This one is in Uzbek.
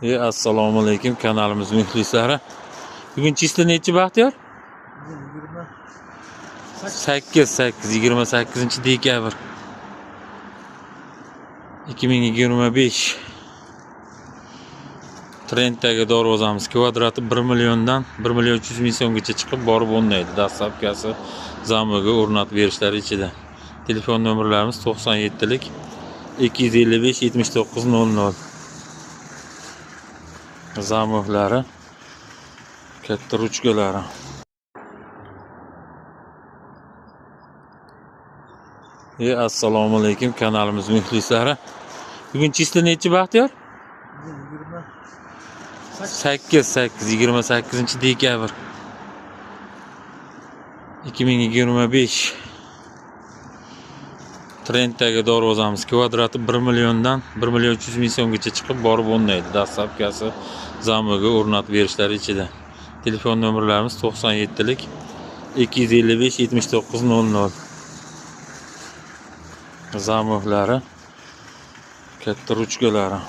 Assalomu alaykum kanalimiz muxlislari. Bugun число nechi, Baxtiyor? 8 28 dekabr 2025. Trenddagi darvozamiz kvadrati 1 milliondan 1 million 300 ming so'mgacha chiqib borib o'rnaydi. Dastlabkasi zamoga o'rnatib berishlari ichida. Telefon nomerlarimiz 97lik 255 79 00. Zamoklari, katta ruchkalari. Assalomu alaykum kanalimiz muxlislari. Bugun число nechi, Baxtiyor? 8 28 dekabr 2025. Trenddagi darvozamiz kvadrati 1 milliondan 1 million 300 ming so'mgacha chiqib borib o'rnaydi. Dastlabkasi zamoga o'rnatib berishlari ichida. Telefon nomerlarimiz 97lik 255 79 00. Zamoklari, katta ruchkalari.